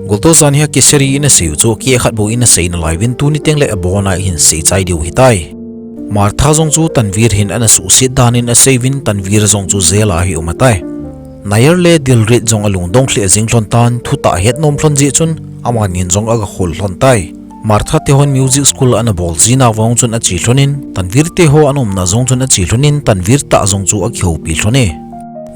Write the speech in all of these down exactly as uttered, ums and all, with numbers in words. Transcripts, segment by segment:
Goltoh jan hi a kiseri in asei u chu, kei khat bou in asei nalai uvin tuni teng le abon a ihin sei chai diu hitai. Martha jong chu Tanvir hin ana suhset dan in asei uvin Tanvir jong chu jail a hi um ahitai. Nayar le Dilrit jong alungdong lheh jing lhon tan, thutah ahet nom lhon jeh chun, amani in jong aga khol lhon tai. Martha te hon music school ana bol jing nau vang chun ache lhon in, Tanvir te ho ana umna jong chun ache lhon in, Tanvir tah jong chu akihoupi lhon e.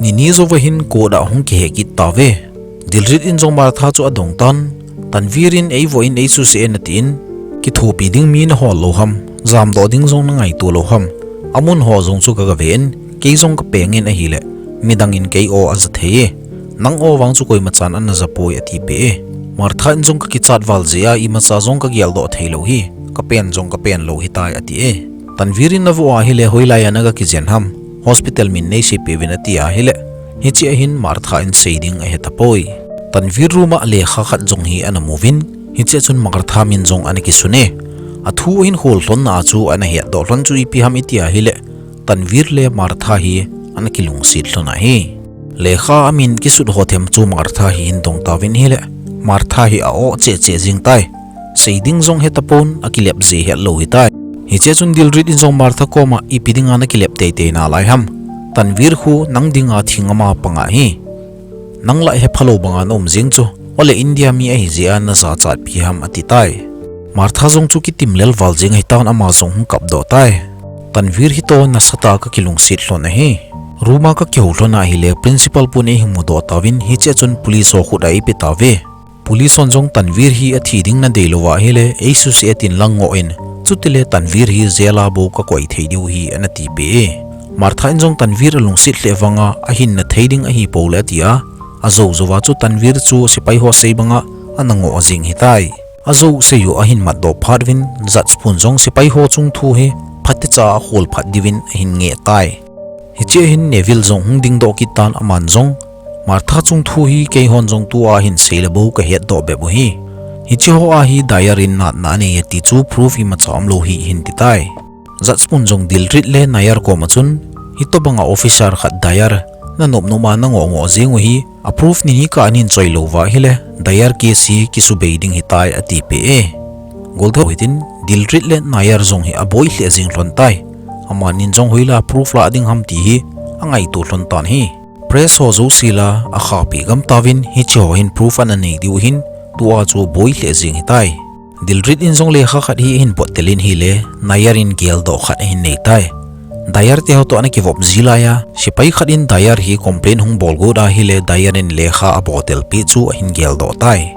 Nini jouva hin court a hung kihe kit tauve. Dilrit in jong Martha chu adong tan, Tanvir in eivoh in eisuse e natin, kithopi ding mi nahol lou ham, jamdoh ding jong nangaito lou ham, amun ho jong chu kaga ve in, kei jong kapeng in ahile, midang in kei o aja thei e, nang o vang chu koima chan ana ja poi atipeh e. Martha in jong kakichat val jeh a imacha jong kageldoh thei lou hi, kapen jong kapen lou hitai ati e. Tanvir in navoh ahile hoilai a naga kijen ham, hospital min neisei peh uvin ati ahile, hiche a hin Martha in sei ding ahetapoi. Tanvir room a lekha khat jong hi ana mu uvin, hiche a chun Martha min jong ana kisun e. Athu ahin khol lhon na a chu ana hetdoh lhon chu ipi ham iti ahile, Tanvir le Martha hi ana kilungset lhon ahi. Lekha a min kisut ho them chu Martha hi hin dong tauvin ahile, Martha hi a-o cheh cheh jing tai. Sei ding jong hetapon, akilep ji het lou hitai. Hiche a chun Dilrit in jong Martha koma ipi dinga nakilep teitei nalai ham. Tanvir khu nang dinga thing ama pang ahi. Nang lah hepha lou banga naum jing chu. Ole India mi ahi jeh a najachat pi ham ati tai. Martha jong chu kitim lel val jing ahitan ama jong hung kapdoh tai. Tanvir hitoh nasatah a kakilungset lhon ahi. Room a kakihou lhon ahile principal pun eihin mudoh tauvin hiche a chun police ho khut a eipe tauve. Police hon jong Tanvir hi athi ding nadei lou ahile, eisuse e tin lang ngoh in, chutile Tanvir hi jail a bou kakoi thei diu hi ana tipeh e. Martha in jong Tanvir alungset lheh vanga, ahinna thei ding ahipoi le atia, ajou jouva chu Tanvir chu sepai ho sei banga ana ngoh jing hitai. Ajou sei u ahin matdoh phat uvin, judge pun jong sepai ho chung thu hi phatecha a khol phat diuvin ahin ngeh tai. Hiche a hin Neville jong hung dingdoh kit tan aman jong, Martha chung thu hi keihon jong tua hin seile bou kahetdoh bep u hi. Hiche ho a hi Dyer in natna anei e ti chu proof imacha umlou hi ahin ti tai. Judge pun jong Dilrit le Nayar koma chun, hitobanga officer khat Dyer, nanop nop a nangoh ngoh jing u hi, a proof ni hikah a nahin choi lou uva ahile, Dyer case hi kisubei ding hitai atipeh e. Goltho hitin, Dilrit le Nayar jong hi aboi lheh jing lhon tai. Amanin jong hoilai a proof lah ding ham ti hi angaito lhon tan ahi. Press ho jouse lah a akhahpeh gam tauvin hiche ho hin proof ana nei diu hin tua chu boi lheh jing hitai. Dilrit in jong lekha khat hi ahin pottel in ahile, Nayar in geldoh khat ahin nei tai. Dyer te ho toh ana kivop ji laiya, sepai khat in Dyer hi complaint hung bol got ahile, Dyer in lekha abottel peh chu ahin geldoh tai.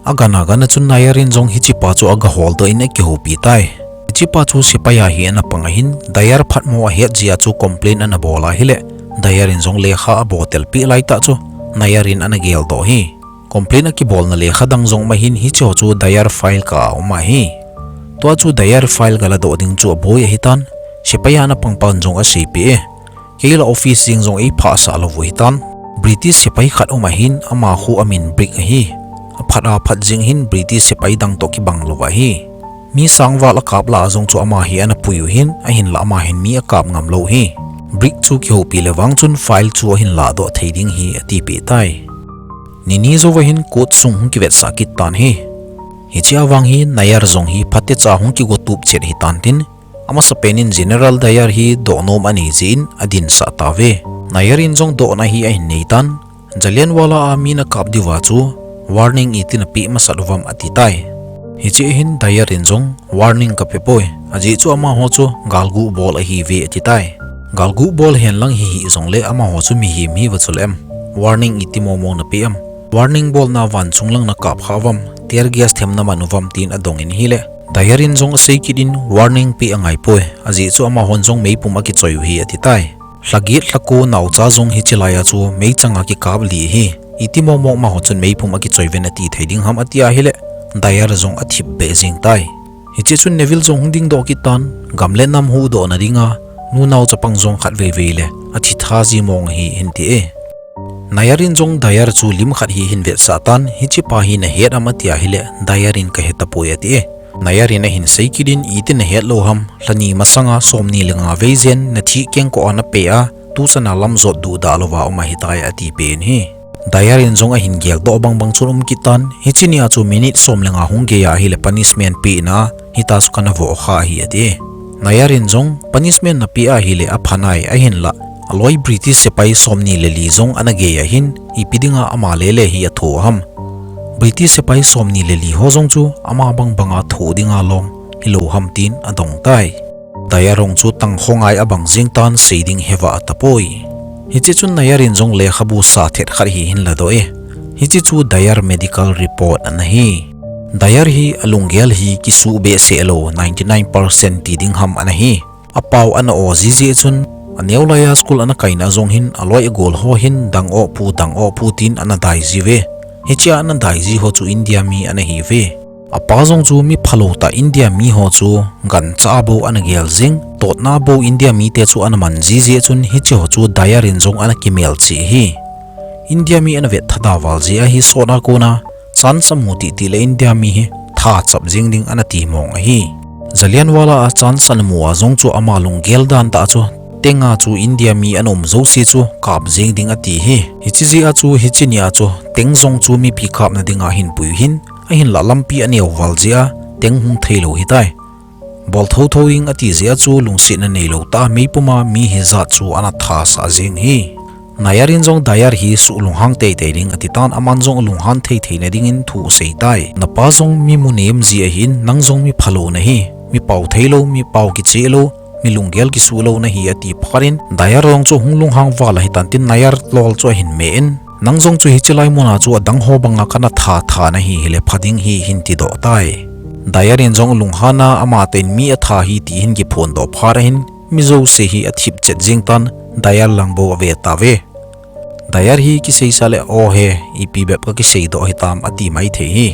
Agan agan a chun Nayar in jong hichepa chu aga holdoh in akihoupi tai. Hichepa chu sepai a hi ana pang ahin, Dyer phatmo ahet jeh a chu complaint ana bol ahile, Dyer in jong lekha abottel peh laitah chu Nayar in ana geldoh ahi. Complaint akibolna lekha dang jong um ahin hiche ho chu Dyer file kah a um ahi. Tua chu Dyer file galadoh ding chu aboi ahitan, sepai a ana pangpan jong aseipeh e. Kei lah office jeng jong eiphasah lou u ahitan. British sepai khat um ahin, ama khu amin Brick ahi. Aphat aphat jeng hin British sepai dang toh kibang lou ahi. Mi sang val akap lah a jong chu ama hi ana pui u ahin, ahinlah ama hin mi akap ngam lou ahi. Brick chu kihoupi le vang chun file chu ahin lahdoh thei ding ahi atipeh tai. Nini jouva hin court sung hung kivetsah kit tan ahi. Hiche a vang hi Nayar jong hi phatecha hung kigotup chet ahitan tin, amasapen in General Dyer hi dohnom anei jeh in adinsah tauve. Nayar in jong dohna hi ahin neitan, Jallianwala a mi nakap diuva chu warning itin napeh masat uvam ati tai. Hiche a hin Dyer in jong warning kapepoi, ajeh chu amaho chu galguh bol ahiuve ati tai. Galguh bol henlang hihih jongle amaho chu mihem hiuva chule em, warning iti momo napeh em? Warning bolna a van chunglang nakap khah uvam, tear gas them naman uvam tin adong in ahile, Dyer in jong asei kit in warning peh angaipoi, ajeh chu amahon jong meipum akichoi u ahi ati tai. Lhaget lhako naocha jong hiche laiya chu meichang a kikap li ahi. Iti momo amaho chun meipum akichoi uvin ati thei ding ham ati ahile, Dyer jong athip beh jeng tai. Hiche chun Neville jong hung dingdoh kit tan, gam le nam huhdohna dinga, nunao chapang jong khatvei vei le athi tha ji mong ahi ahin ti e. Nayar in jong Dyer chu lim khat hi ahin vetsah tan, hichepa hi nahet am ati ahile, Dyer in kahetapoi ati e. Nayar in ahin sei kit in, iti nahet lou ham, lhani masanga somni le nga vei jen nathih kengkoh a napeh a, tuchan a lamjot duhdah louva um ahitai atipeh in ahi. Dayar in jong ahin geldoh bangbang chun um kit tan, hiche nia chu minute som le nga hung gei a ahile punishment pehna, hitia chu kana vo kha ahi ati. Nayar in jong punishment napeh ahile aphanai ahinlah, aloi British sepai somni le li jong ana gei ahin, ipi dinga ama lele hi atho ham. British sepai somni le li ho jong chu ama bangbanga tho dinga lom hilou ham tin adong tai. Dayar jong chu tangkhongai abang jing tan, sei ding hevah tapoi. Hiche chun Nayar in jong lekhabu sa thet khat hi ahin ladoh e. Hiche chu Dayar medical report ana hi. Dayar hi alunggel hi kisuh behseh lou, ninety nine percent ti ding ham ana hi. Apao ana o jiji chun, aneo laiya school ana kaina jong hin aloi agol ho hin dang o pu, dang o pu tin ana dai jiuve. Hichea ana dai ji ho chu India mi ana hiuve. Apa jong chu mi phalou tah India mi ho chu gancha bou ana gel jing, totna bou India mite chu ana man jiji chun hiche ho chu Dayar in jong ana kimelchih hi. India mi ana vet thada val jia hi sotna kona chance amu titi le India mi hi tha chap jing ding ana ti mong ahi. Jallianwala a chance ana mu a jong chu ama lunggel dan tah chu tenga chu India mi ana um jouse chu kap jing ding ati hi. Hiche jia chu hiche nia chu teng jong chu mipi kapna dinga ahin pui hin, ahinlah lampi aneo val jia teng hung thei lou hitai. Bol thotho ding ati jia chu lungsetna neilou tah meipuma mi hijat chu ana thasah jing hi. Nayar in jong Dayar hi suhlunghang teitei ding ati tan, aman jong alunghan thei theina dingin thu asei tai. Napa jong mi munem ji ahin, nang jong mi phalou nahi, mi pao theilou, mi pao kicheh lou, mi lunggel kisuh lou nahi ati phat in, Dayar jong chu hung lunghang val ahi tan tin Nayar lol chu ahin me in, nang jong chu hiche lai muna chu adang ho banga kana tha tha nahi hile pha ding hi ahin tidoh tai. Dayar in jong lunghana ama ten mi atha hi ti ahin kiphondoh phat ahin, mi jouse hi athip chet jing tan, Dayar lang bou ave tauve. Dayar hi kiseisa le, o he, ipi bep kakiseidoh hitam ati maithei hi.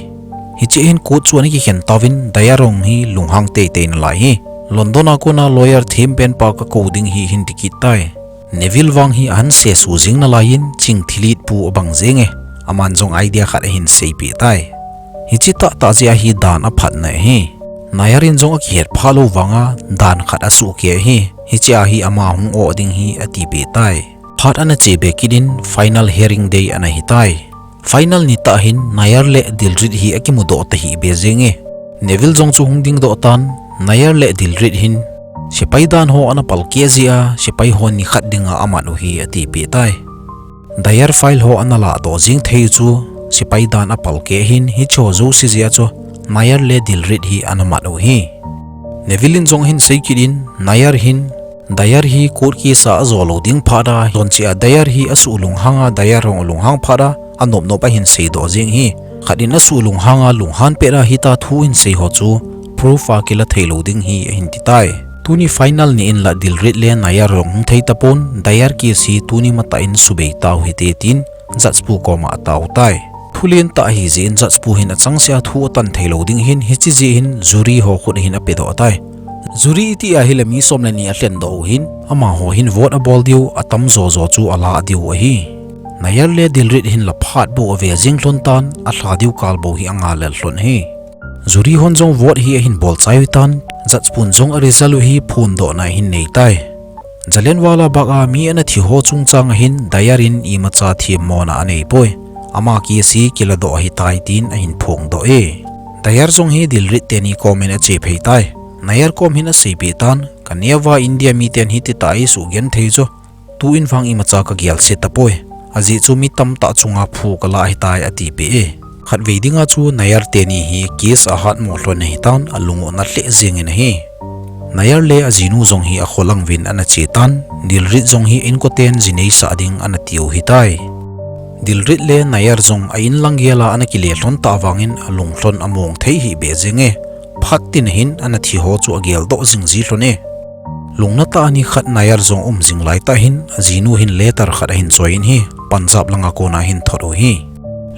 Hiche hin court chu ana kikhen tauvin, Dayar jong hi lunghang teitei nalai hi. London a kona lawyer thempen pa kakou ding hi ahin ti kit tai. Neville vang hi ahin sesu jing nalaiyin, chingthilitpu abang jenge. Aman jong idea khat ahin seipeh tai. Hiche tahtah jeh a hi dan aphatna ahi. Nayar in jong akihet phalou vanga dan khat asuhkeh ahi. Hichea hi ama hung o ding hi atipeh tai. Phat ana che be kit in final hearing day ana hitai. Final nitah hin Nayar le Dilrit hi akimudoh tahih be jenge. Neville jong chu hung dingdoh tan, Nayar le Dilrit hin sepai dan ho ana palkeh jeh a, sepai ho nikhat dinga amat u hi atipeh tai. Dayar file ho ana lahdoh jing thei chu, sepai dan apalkeh hin hiche ho jouse jeh a chu Nayar le Dilrit hi ana mat u hi. Neville in jong ahin sei kit in, Nayar hin Dayar hi court case a ajou lou ding phat a, donchea Dayar hi asuhlunghanga, Dayar jong alunghang phat a, anopnop ahin seidoh jing hi. Khat in asuhlunghanga lunghan pet a hitia thu ahin sei ho chu proof a kila theilou ding hi ahin titai. Tuni final ni inla Dilrit le Nayar jong hung thei tapon, Dayar case hi tuni matah in subei tau hite tin, judge pu koma atao tai. Thulen tah ahijeh in judge pu hin achangseh a thu atan theilou ding ahin, hiche jeh hin jury ho khut ahin apedoh tai. Jury iti ahile mi som le ni alhendoh u ahin, amaho hin vote abol diu, atamjo jo chu alah diu ahi. Nayar le Dilrit hin la phat bou ave jing lhon tan, alha diu kal bou hi angal lel lhon ahi. Jury hon jong vote hi ahin bolchai u hitan, judge pun jong aresult u hi phondohna ahin nei tai. Jallianwala Bagh a mi ana thi ho chungchang a hin Dayar in imacha themmona aneipoi. Ama case hi kiladoh ahitai tin ahin phongdoh e. Dayar jong hi Dilrit teni kom in ache phei tai. Nayar kom hin aseipeh tan, kaneo va India miten hititah a eisugenthei chu, tuin vang imacha kagelse tapoi. Ajeh chu mi tamtah chunga phu kalah ahitai atipeh e. Khatvei dinga chu Nayar teni hi case ahatmo lhon ahitan, alung u ana lheh jengin ahi. Nayar le ajinu jong hi akholang uvin ana chetan, Dilrit jong hi inkoten ji neisah ding ana tiu hitai. Dilrit le Nayar jong a inlang gela ana kile lhon tah vangin alunglhon among thei hih be jenge. Phat tin hin ana thi ho chu ageldoh jing ji lhon e. Lungnatah a nikhat Nayar jong um jing laitah hin, ajinu hin letter khat ahin choi in hi, Punjab langa kona ahin thot u hi.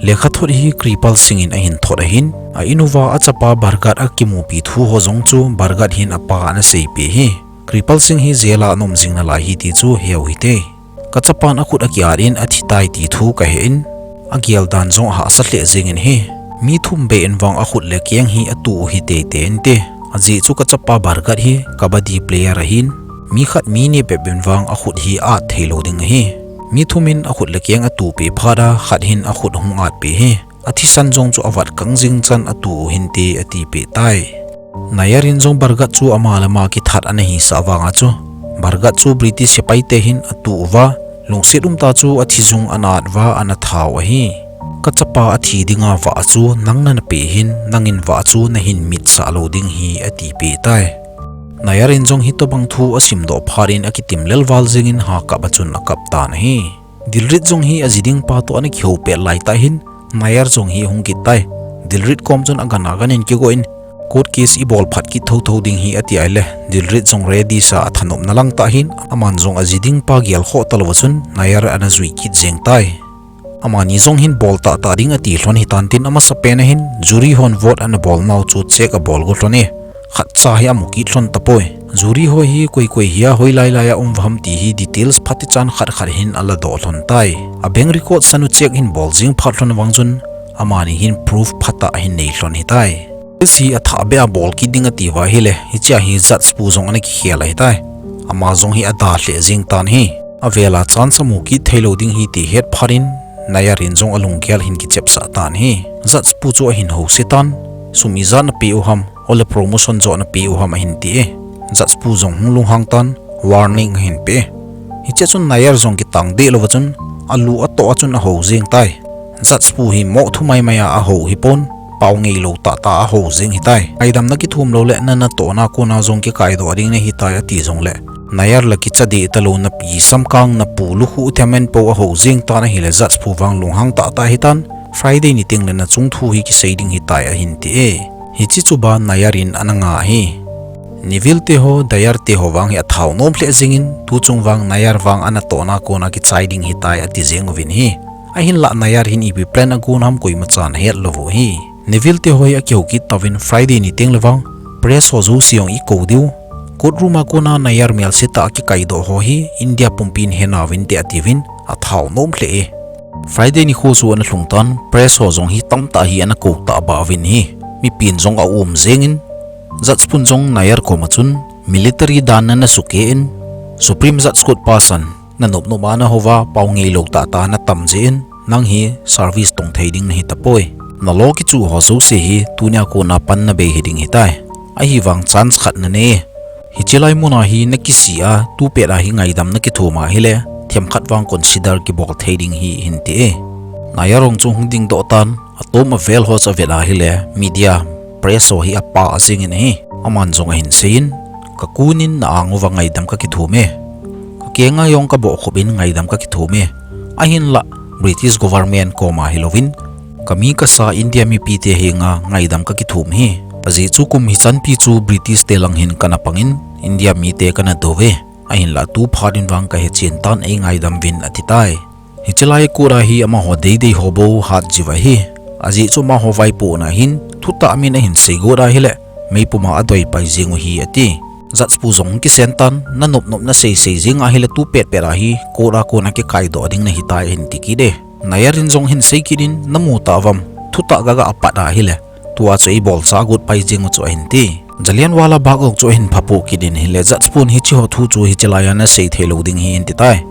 Lekhathot hi Kirpal Singh in ahin thot ahin, a in uva achapa Bargat akimupi thu ho jong chu Bargat hin apa ana seipeh hi. Kirpal Singh hi jail a ana um jing nalai hi ti chu heu hite. Kachapan akhut akiat in athitai ti thu kahen, agel dan jong ahahsa lheh jengin hi. Mi thum beh in vang akhut le akeng hi atu u hi teitei inte. Ajeh chu kachapa Bargat hi kabaddi player ahin, mi khat mi ni bep in vang akhut hi at theilou ding ahi. Mi thum in akhut le keng atuh peh phat a, khat hin akhut ahung at peh e. Athisan jong chu avat kang jing chan atuh u hinte ati peh tai. Nair in jong Bhagat chu ama le ama kithat ana hisah vang a chu, Bhagat chu British sepai te hin atuh uva, lungset umtah chu athi jung ana at uva ana that u ahi. Kachapa athi dinga vah a chu nang nana peh hin, nangin vah a chu nahin mitsah lou ding ahi ati peh tai. Nair in jong hitobang thu asim doh phat in akitim lel val jing in ha kap a chun akap tan ahi. Dilrit jong hi aji ding pa toh ana kihou pet lai tah hin, Nair jong hi ahung kit tai. Dilrit kom chun agan agan in kigo in, court case ibol phat kit thotho ding ahi ati ahile, Dilrit jong ready sa a thanopna lang tah hin, aman jong aji ding pa gel khoh talou a chun, Nair ana jui kit jeng tai. Amani jong hin bol tahtah ding ati lhon hitan tin amasa pen a hin, jury hon vote ana bol nau chu check abol go lhon e. Khatcha hi amu kit lhon tapoi. Jury ho hi koi koi hia hoilai lai a um uva ham ti hi details phatechan khat khat hin aladoh lhon tai. A bank record sanu check hin bol jing phat lhon vang chun amani hin proof phatah ahin nei lhon ahitai. Case hi athah beh a bol kit ding ati uva ahile, hichea hi judge pu jong ana kikhel ahitai. Ama jong hi ada lheh jing tan ahi. Avel a chance amu kit theilou ding ahi ti het phat in, Nair in jong alunggel hin kichepsah tan ahi. Judge pu chu ahin house tan, sum ijat napeh u ham, ole promotion joh napeh u ham ahin ti e. Judge pu jong hung lunghang tan, warning ahin peh e. Hichea chun Nair jong kitang deh louva chun, alu atoh a chun ahou jeng tai. Judge pu hi moh thu maimai a ahou hipon, pao ngeilou tahtah a ahou jeng ahitai. Ngaidam nakithum lou le nana tohna kona jong kikaidoh ding nahitai ati jongle, Nair la kicha deh talou napi samkang napu lukhuh themen po ahou jeng tan ahile judge pu vang lunghang tahtah ahitan, Friday ni tengle nachung thu hi kisei ding ahitai ahin ti e. Hiche chuba Nair in ana nga ahi. Neville te ho, Dyer te ho vang hi athao nom lheh jeng in, tuchung vang Nair vang ana tohna kona kichai ding ahitai ati jeng uvin ahi. Ahinlah Nair hin ipi plan agon ham koimachan ahet lou u ahi. Neville te ho hi akihou kit tauvin Friday ni tengle vang press ho jouse jong ikou diu, courtroom a kona Nair melsetah a kikaidoh ho hi India pumpin henauvinte atiuvin athao nom lheh e. Friday nikho chu ana lhung tan, press ho jong hi tamtah hi ana kou tahbeh uvin ahi. Mipin jong aum jeng in, judge pun jong Nair koma chun military dan nana sukeh in, Supreme Judge Court pasan, nanop nop a nahouva pao ngeilou tahtah natam jeh in, nang hi service tong thei ding nahi tapoi. Na law kichuh ho jouse hi tunia kona pan nabei hiding ahitai. Ahivang chance khat nanei e. Hiche lai muna hi nakisih a, tupet a hi ngaidam nakithum a ahile, themkhat vang consider kibol thei ding ahi ahin ti e. Nair jong chu hung dingdoh tan, atom avel ho chu avet a ahile, media, press ho hi apah jeng in ahi. Aman jong ahin sei in, kakun in na-ang uva ngaidam kakithum e. Kakenga jong kabohkhup in ngaidam kakithum e. Ahinlah, British government koma hilouvin, kami kasa India mipite henga ngaidam kakithum ahi. Ajeh chu kum hichanpi chu British te lang hin kana pangin, India mite kana dou e. Ahinlah tu phat in vang kahechen tan, eingaidam uvin ati tai. Hiche lai court a hi amaho deidei ho bou hat jiu ahi. Ajeh chu amaho vaipohna hin, thutah min ahin seigot a ahile, meipum a adoi pai jeng u ahi ati. Judge pu jong kisen tan, nanop nop nasei sei jeng a ahile tupet pet a hi, court a kona kikaidoh ding nahitai ahin ti kit e. Nair in jong ahin sei kit in, namu tauvam, thutah gaga apat a ahile, tua chu eibolcha got pai jeng u chu ahin ti. Jallianwala Bagh jong chu ahin phapoh kit in ahile, judge pun hiche ho thu chu hiche lai a nasei thei lou ding ahi ahin ti tai.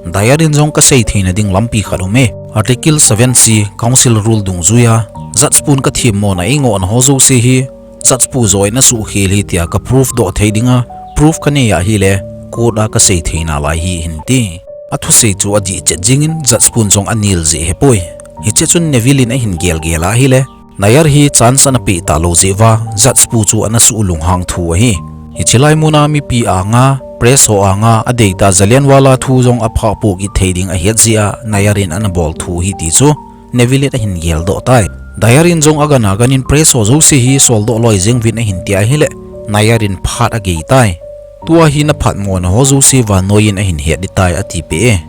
Dyer in jong kasei theina ding lampi khat aume. Article seven C Council Rule dungjuia, judge pun kathemmona eingohna ho jouse hi, judge pu joh in asuhkhel ahi tia kaproof doh thei dinga, proof kanei a ahile, court a kasei theina lai ahi ahin ti. Athusei chu adih chet jengin, judge pun jong anel jeh ahipoi. Hiche chun Neville in ahin gelgel a ahile, Nair hi chance anapeh talou jeh uva, judge pu chu anasuh lunghang thu ahi. Hiche lai muna mipi anga, press ho anga, adeitah Jallianwala thu jong aphahpoh kit thei ding ahet jeh a, Nair in anabol thu ahi ti chu, Neville in ahin geldoh tai. Dyer in jong agan agan in press ho jouse hi soldoh loi jeng uvin ahin ti a ahile, Nair in phat agei tai. Tua hi naphatmona ho jouse vannoiyin ahin het ding tai atipeh e.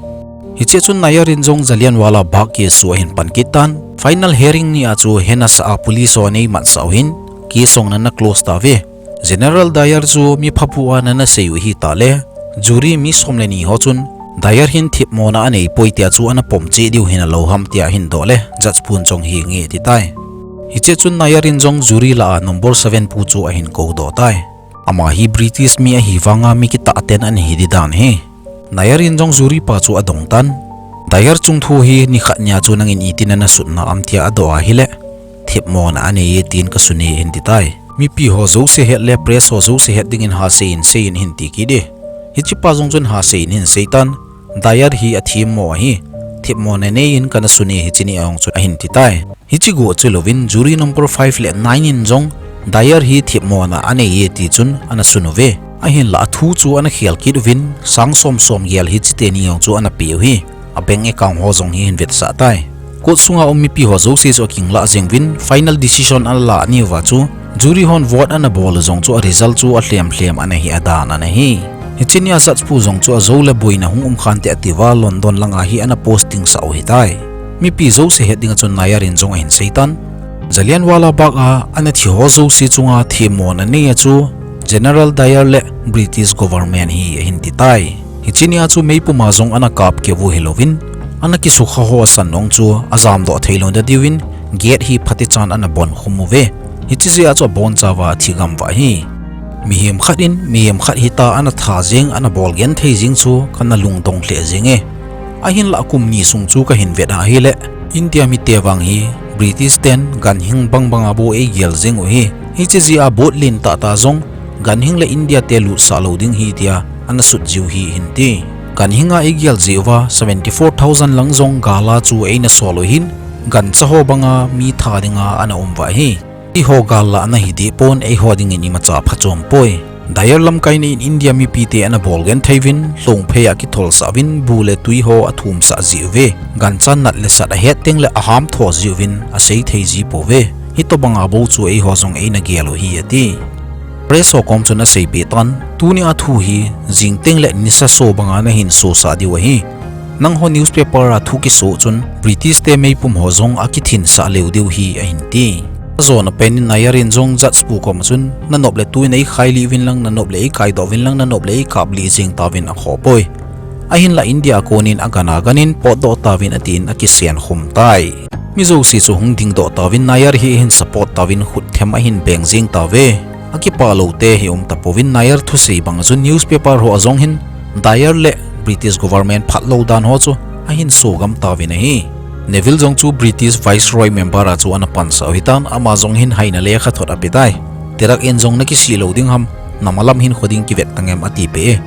Hiche chun Nair in jong Jallianwala Bagh case chu ahin pan kit tan. Final hearing ni a chu henasah a police hon eimatsah uhin, case jong nana close tauve. General Dyer chu mi phaphu a nana sei u ahitah le, jury mi som le ni ho chun, Dyer hin themmona aneipoi tia chu anapom cheh diu hinalou ham tia ahin doh le, judge pun jong hi nge ati tai. Hiche chun Nair in jong jury lah a number seven pu chu ahin koudoh tai. Ama hi British mi ahivanga mi kitah ten anahi ding dan ahi. Nair in jong jury pa chu adong tan. Dyer chungthu hi nikhat nia chu nangin itin ana sutna am tia adoh ahile, thepmona anei e tin kasune ahin titai. Mipi ho jouse het le press ho jouse het dingin hasei in sei in ahin ti kit e. Hichepa jong chun hasei in ahin seitan, Dyer hi athemmo ahi, thepmona nei in kana sune hiche nia jong chu ahin titai. Hiche go chu louvin jury number five le nine in jong Dyer hi thepmona anei e ti chun ana sun uve. Ahinla athu chu ana khel kit uvin sang som som gel hiche teni jong chu ana pe u hi. A bank account ho jong hi ahin vetsah tai. Court sunga um mipi ho jouse chu akinglah jeng uvin final decision ana la niuva chu jury hon vote ana bol u jong chu a result chu alhem lhem ana hi adan ana hi. Hiche nia judge pu jong chu ajou le boina hung um khante atiuva London langa hi ana posting sah u hitai. Mipi jouse het dinga chun Nair in jong ahin seitan, Jallianwala Bagh a ana thi ho jouse chunga themmona nei a chu General Dyer le British government hi ahin titai. Hiche nia chu meipuma jong ana kap keu u hilouvin, ana kisukha ho asan nung chu ajamdoh theilouna diuvin gate hi phatechan ana bon khum uve. Hiche jeh a chu abonchauva athi gam uva ahi. Mihem khat in mihem khat hita ana tha jeng, ana bol genthei jeng chu kana lungdong lheh jenge. Ahinla kum ni sung chu kahin vet ahile, India mite vang hi British ten ganhing bangbanga bou eigel jeng u hi. Hiche jeh a boat len tahtah jong ganhing le India te lutsah lou ding hi tia ana sut jiu hi ahin ti. Ganhinga eigel jeh uva seventy four thousand lang jong gala chu eina sol u hin, gancha ho banga mi tha dinga ana um uva ahi. Eiho gal lahna hi dehpon eiho dingin imacha phachom poi. Dyer lamkaina in India mipite ana bol genthei uvin, lhongphei a kitholsah uvin, bu le tui ho athumsah jiuve. Ganchan nat le sat ahet tengle aham tho jiuvin, asei thei ji pouve. Hitobanga bou chu eiho jong eina gel u hi ati. Press ho kom chun aseipeh tan, tunia thu hi jing tengle nisa so banga nahin sosah diu ahi. Nangho newspaper a thu kiso chun British te meipum ho jong akithinsah leu diu hi ahin ti. Ajona pen in Nair in jong judge pu koma chun, nanop le tui in eikhai lih uvin lang, nanop le eikaidoh uvin lang, nanop le eikap lih jeng tauvin akhoh poi. Ahinla India a konin agana ganin potdoh tauvin atin akisen khum tai. Mi jouse chu hung dingdoh tauvin Nair hi ahin support tauvin khut them ahin beng jeng tauve. Akipah lou te hi um tapouvin Nair thusei banga chun newspaper ho a jong hin Dyer le British government phatlou dan ho chu ahin so gam tauvin ahi. Neville jong chu British Viceroy member a chu ana pansah u hitan, ama jong hin haina lekhathot apetai. Tirak in jong nakisih lou ding ham, namalam hinkho ding kivet tangem atipeh e.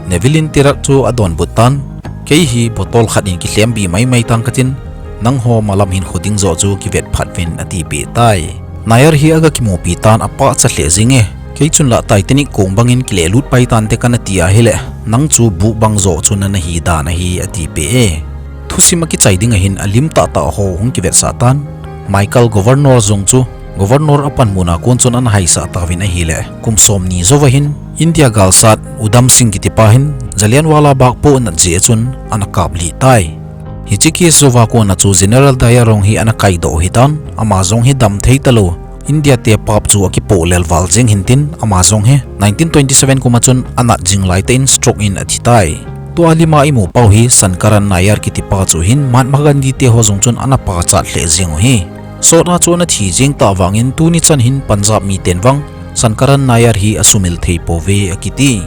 Neville in Tirak chu adonbut tan, kei hi bottle khat in kilhembi maimai tang katin, nangho malam hinkho ding joh chu kivet phat uvin atipeh tai. Nair hi aga kimupi tan apahcha lheh jenge. Kei chun la Titanic kong bangin kilehlut pai tante kana ti ahile, nang chu buh bang joh chu nana hi dan ahi atipeh e. Thusim akichai dinga hin alim tahtah ho hung kivetsah tan. Michael Governor jong chu Governor apanmun a kon chun ana haisah tauvin ahile, kum somni jouva hin India galsat Udham Singh kitipa hin Jallianwala Bagh poh anat jeh a chun ana kaplih tai. Hiche case jouva kona chu General Dyer jong hi ana kaidoh u hitan, ama jong hi dam thei talou, India te pap chu akipoh lel val jeng hintin, ama jong hi nineteen twenty seven kuma chun anat jing laitah in stroke in athitai. Tua lima imu pau hi Sankaran Nair kitipa chu hin Mahatma Gandhi te ho jong chun ana pachat lheh jeng u hi. Sot a chu ana thi jeng tah vangin tuni chan hin Punjab miten vang Sankaran Nair hi asumil thei pouve akiti.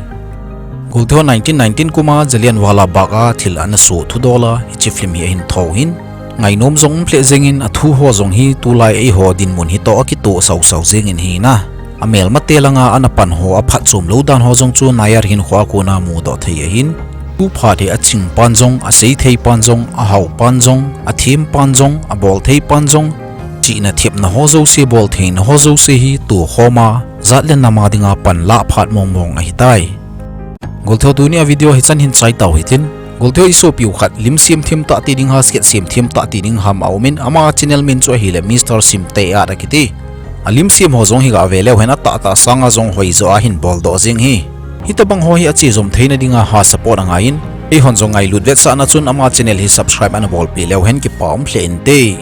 Golteho nineteen nineteen kuma Jallianwala Bagh a thil ana soh thudola hiche film hi ahin thou hin, ngainom jong um lheh jengin athu ho jong hi tulai eiho dinmun hi toh akitoh sausau jengin hina. Amelmate langa ana pan ho aphatchom lou dan ho jong chu Nair hinkhoa kona mudoh thei ahin, tu phat hi aching pan jong, asei thei pan jong, ahao pan jong, athem pan jong, abol thei pan jong, chihna thepna ho jouse, bol theina ho jouse hi tokhoma jat le nama dinga panlah phat mongmong ahitai. Golteho tunia video hichan hin chai tau hitin. Golteho isopiu khat lim semthem tah ti ding ham, sketch semthem tah ti ding ham aumin, ama channel min chu ahile Mister Simteiat akiti. Alim sem ho jong hi gave leu hen atahtah sanga jong hoijo a hin boldoh jeng hi. Hitobang ho hi achejom theina dinga ha support angaiyin, eihon jong ngailut vetsahna chun ama channel hi subscribe ana bolpeh leu hen kipa um lheh inte.